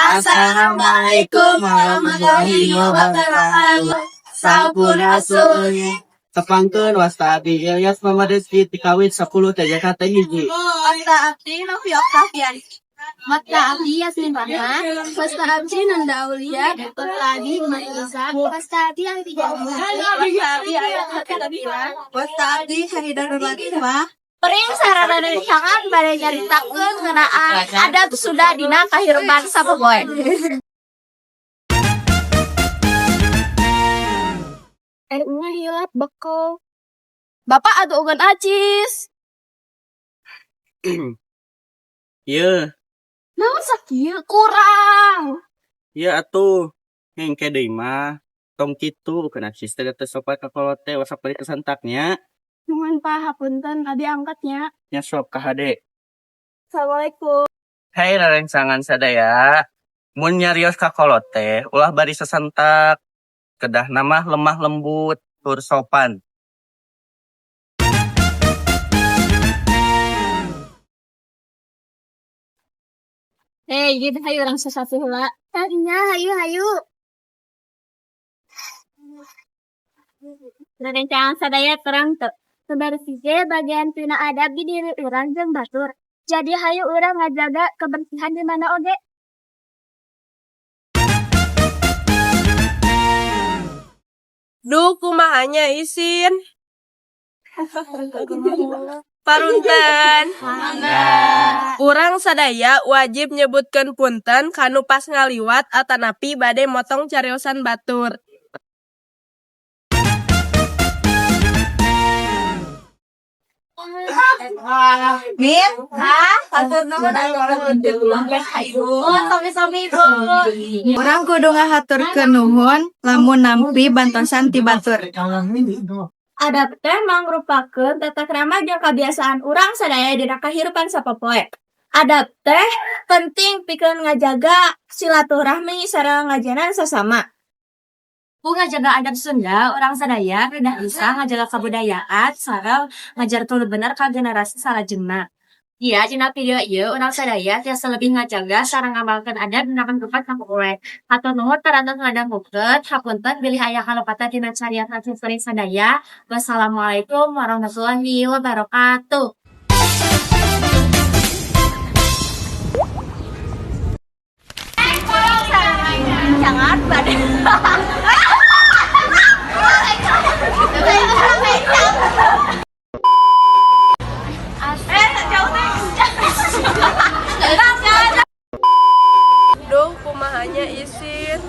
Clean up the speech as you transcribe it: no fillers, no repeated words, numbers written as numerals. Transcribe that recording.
Assalamualaikum warahmatullahi wabarakatuh. Sampurasun. Tepangkeun, wasta abdi Ilyas Muhammad Rizky ti Kawit 10 TJKT 1. Wasta abdi Novi Oktavian. Wasta abdi Yasmin Rahma. Wasta abdi Nanda Aulia. Wasta abdi Maisa. Wasta abdi Alvia. Wasta abdi Ayat Hatabila. Wasta abdi Syahidah Nurlatifah. Kuring sareng rerencangan bade nyaritakeun ngeunaan adat Sunda dina kahirupan sapopoe. Nya hilap bekel. Bapak atuh ugan acis. Ieu, Naon sakieu kurang. Ieu atuh. Engke deui mah tong kitu, ukeun acis teh teu sopan ka kolot teh, sok bari sasentak nya. Nuhun, Pak, hapunten tadi angkat nya. Nya, sok ka hade. Assalamualaikum. Hei, rerencangan sadaya, mun nyarios ka kolot teh ulah bari sasentak. Kedahna mah lemah lembut tur sopan. Hei, gitu hayu urang sasapu heula. Nya, hayu hayu. Rerencangan sadaya, terang teu? Bebersih ge bagian tina adab di diri urang jeung batur. Jadi hayu urang ngajaga kebersihan di mana oge. Duh, kumaha nya, isin. Parunten. Urang sadaya wajib nyebutkeun punten kanu pas ngaliwat atanapi bade motong cariosan batur. Min, hatur nuhun atuh. Oh, sami-sami, Ibu. Urang kudu ngahaturkeun nuhun lamun nampi bantosan ti batur. Adab teh mangrupakeun tata krama jeung kabiasaan urang sadaya dina kahirupan sapopoe. Adab teh penting pikeun ngajaga silaturahmi sareng ngajenan sasama. Ku ngajaga adat Sunda, urang sadaya kedah bisa ngajaga kabudayaan sareng ngajarkeun nu bener ka generasi salajengna. Iya, dina video ieu urang sadaya tiasa lebih ngajaga sareng ngamalkeun adat dina kahirupan sapopoe. Hatur nuhun parantos ngadangukeun, hapunten bilih aya kalepatan dina cariosan simkuring sadaya. Wassalamualaikum warahmatullahi wabarakatuh. Jangan bade Duh, kumaha nya, isin.